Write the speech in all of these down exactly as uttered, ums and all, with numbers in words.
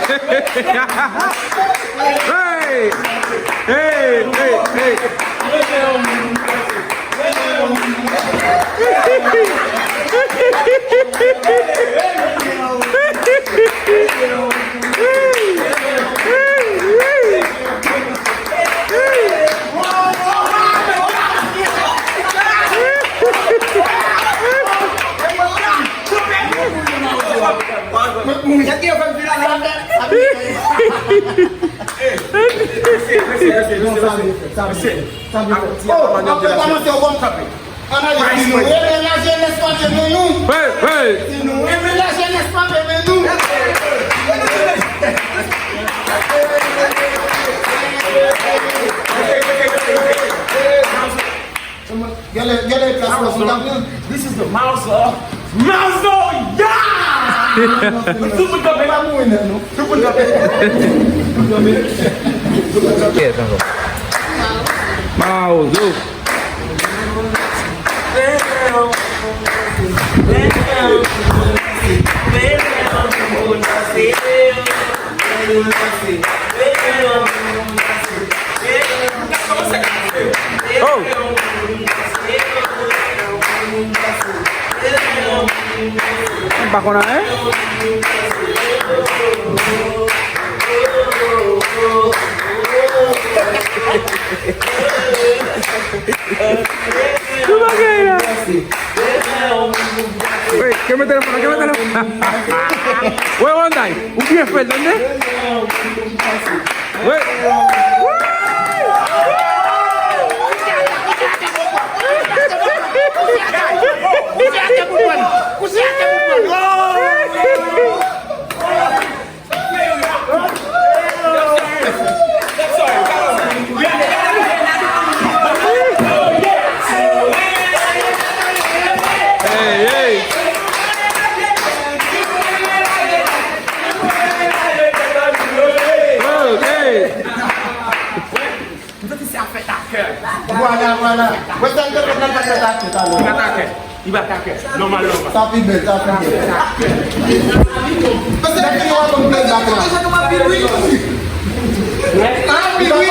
Hey! Hey, hey, hey! Analiz, si nou renmen lajenès pa bebe nou. Si nou renmen lajenès pa bebe nou. Gade, gade plas la sou tab la. This is the Mauser. Mauser, yeah! Tout moun kanpe. Pa mouri nèt non. Tout moun kanpe. Tout moun kanpe. Mauser. Oh! M pa konn anyen. Tout bagay la. Wi, kenbe telefòn nan, kenbe telefòn nan. Wi, Wonday, ou byen fè l, tande? Wi. Hey, hey. Oh, hey. M santi se afè takè. Vwala, vwala. Wè sa l te fè nan takè, takè, talè. Li pa takè. Li pa takè. Nòmal, nòmal. Sa pi bèl, sa pi bèl. Paske li yo ap ban m plèzi ak la. Anpil wi. Anpil wi.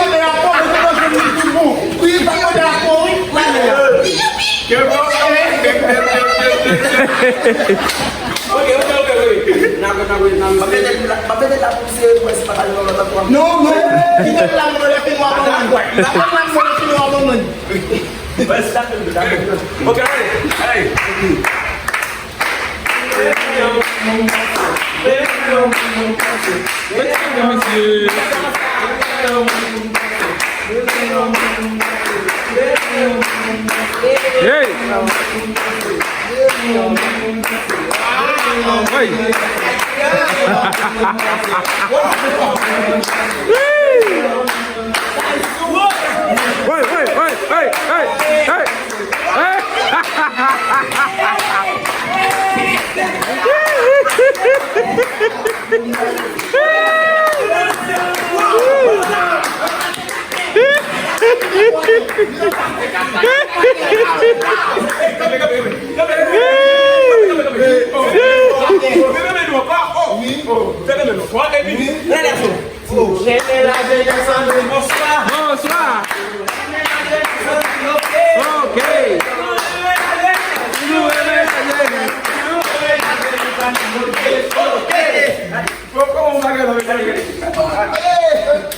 Wi, pa konn rapò, wi. Ok, ok, ok, ok. N ap, n ap, n ap, n ap. M ap mete l la, m ap mete l la pou m sere pou wè si pa ta yon lòt ankò. Non, non. Kite l la, mwen lè fini w ap mwen. N ap, n ap mwen fini w ap mwen. Wè si ta fè l, ta fè l. Ok, ale, ale. Hey! Hey! Hey, hey, hey, hey, hey, hey! Bonswa. Ok.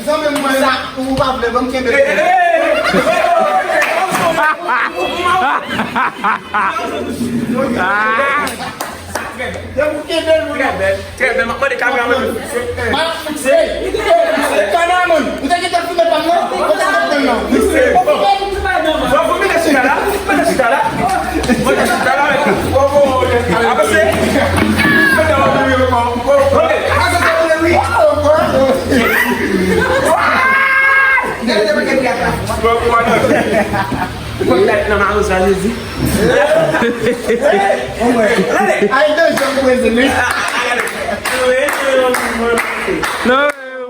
Zanmi m, mwen, ou pa vle, ban m kenbe. Depi w kenbe l, wi. Trè bèl, trè bèl. M ap mande kameraman nan fikse. M ap fikse. Kameraman, ou te gentan filme pa m nan? Kote w te pran nan? Fikse. Bon, bon, bon, mete chita la. Mete chita la. Mete chita la. Bon, bon, bon, avanse. Mete la, wi, wi, wi. Ok. Avanse, wi. Bon, bon, bon. Bon, bon, bon. Pran tèt nan mawozo a, Jezi. Ay, de jan prezime. Non, e, yon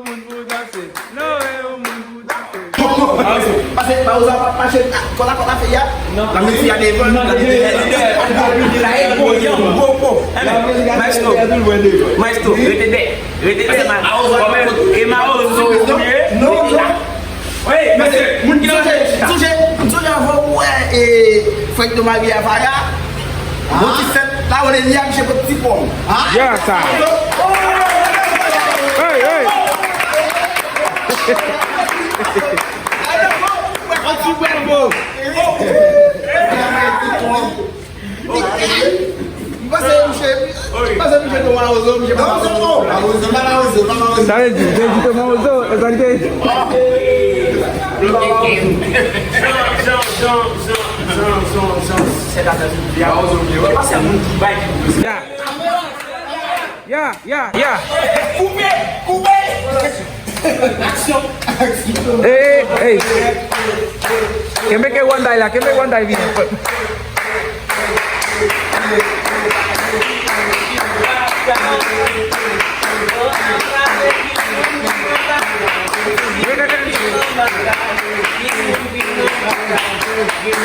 moun pou danse. Non, e, yon moun pou danse. Pase, Mawozo ap mache, kòt a kòt a fè a. Nan. La mezi a devan, nan, la mezi a devan. Maestro, maestro, rete dè, rete dè, ma-, e Mawozo, non, non. Wi, mesye, moun ki nan sonje, sonje, sonje anvan ou wè, e, frè Domari a faya, bon ti fèt, la, ou le li a, misye pot ti pòm. Ya, sa. Hey, hey. Anti Bravo! M panse misye, m panse misye te Mawozo, misye pa Mawozo. Mawozo, pa Mawozo, pa Mawozo. Sa vle di, te di te Mawozo, e sa li te. Jan, Jan, Jan, Jan, Jan, Jan, Jan, sèt a Mawozo, e pa sèl moun ki bay ki pou. Ya, ya, ya. Koupe, koupe. Aksyon! Ey, ey! Kenbe ke Wanda la, kenbe Wanda vini.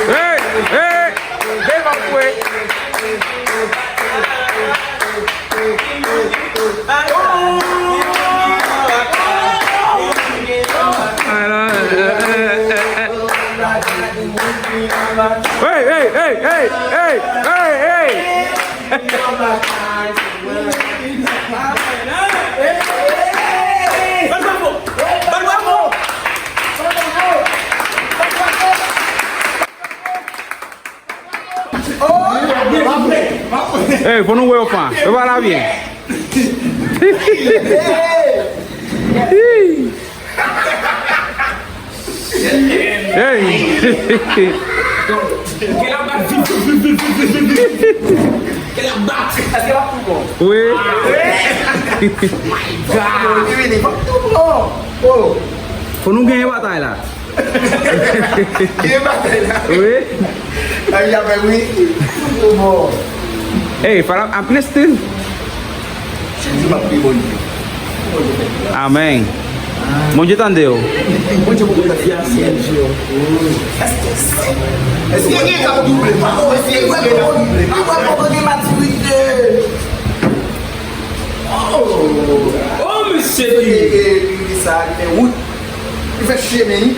Ey, ey! Devan pou e. Hey, hey, hey, hey, hey, hey, hey. Ey, fò nou wè yo fan. Yo pa la byen. Ey. Wi. Fò nou genyen batay la. Gen batay la. Wi. Ay, y ap wi. Bon. Ey, fala, I'm listening. Jezi, m ap priye Bondye. Amèn. Bondye tande w. Bondye poko tande. Èske, èske gen k ap double? Pa wè, èske gen k ap double? Pa wè, poko gen matirite. Oh, mesye. Li sa, li fè wout. Li fè chemen, wi.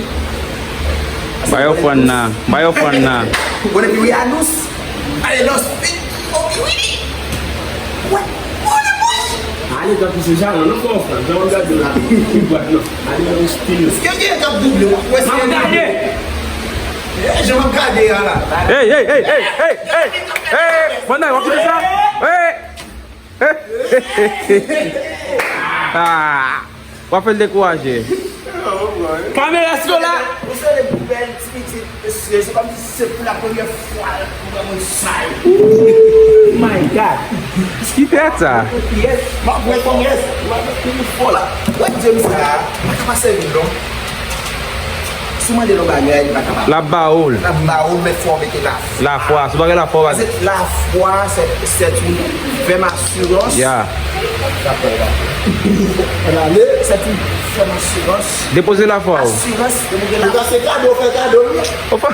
Ba yo fann nan, ba yo fann nan. Bon, epi wi, anons. Ale, lòs. Obi, wi. Wè, wè, le bouch. Ale, tankou se jalan, non, konfrè. Jan w gade la, wi, bwat, non. Ale, lòs, pil. Èske gen k ap double? Wè, se gade. Eh, jan w ap gade a la. Hey, hey, hey, hey, hey, hey, hey, mannay, w ap kite sa? Hey. Ah, w ap fè l dekouraje. Kamera sou la. Ou se le bèl ti pitit, mesye. Se kòmsi se pou la premyè fwa pou mwen sa. Oh my God. Ki tèt sa? Yes, m ap wè kòmès. M ap wè ki fò la. Wè James sa, mwen ka pa sèvi l non. Si w mande l yon bagay, li pa kapab. L ap ba ou l. L ap ba ou l, men fò w mete lafwa. Lafwa. Si w pa gen lafwa, w pa. Paske lafwa, c'est, c'est une ferme assurance. Ya. Dakò, dakò. Ann ale. C'est une ferme assurance. Depoze lafwa w. Asirans, depoze lafwa. Li ka se kado, fè kado, wi. Opa.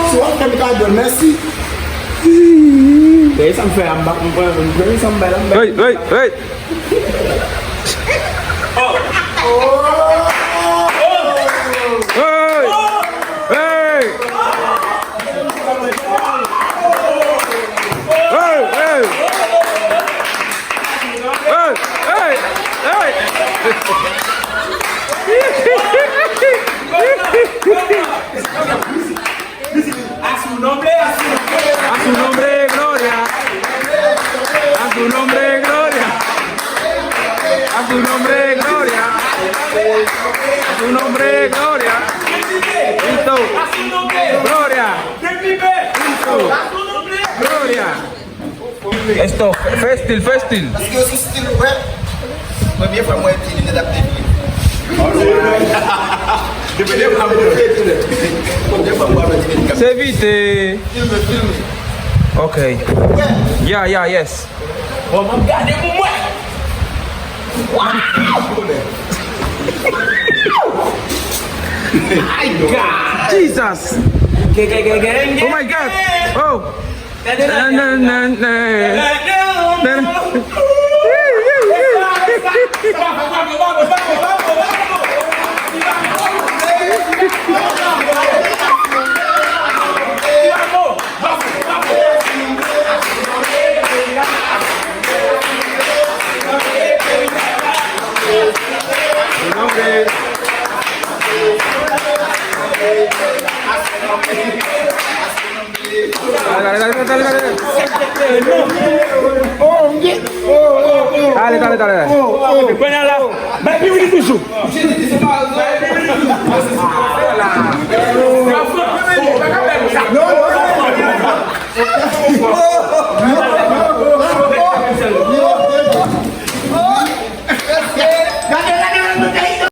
Si w ap fè m kado, mèsi. Gade sa m fè a, m pa konprann. M pran sa m bay la, m bay. Hey, hey, hey. Hey! Hey! Hey! Hey! Hey! Hey! A su nombre, a su nombre, gloria. A su nombre, gloria. A su nombre, gloria. A su nombre, gloria. Cristo. Gloria. Cristo. Gloria. Esto, fè estil, fè estil. Paske yo sou stil, wè. Premye fwa mwen ti linèt ap defile. Depi de fwa mwen defile, premye fwa mwen ti linèt ap. Se vite. Filme, filme. Ok. Wè. Ya, ya, yes. Bon, mwen gade pou mwen. Jesus! Oh my God! Oh! Na, na, na, na. Na, na. Ale, ale, ale, ale. Kwenye a la, bay pi wili toujou.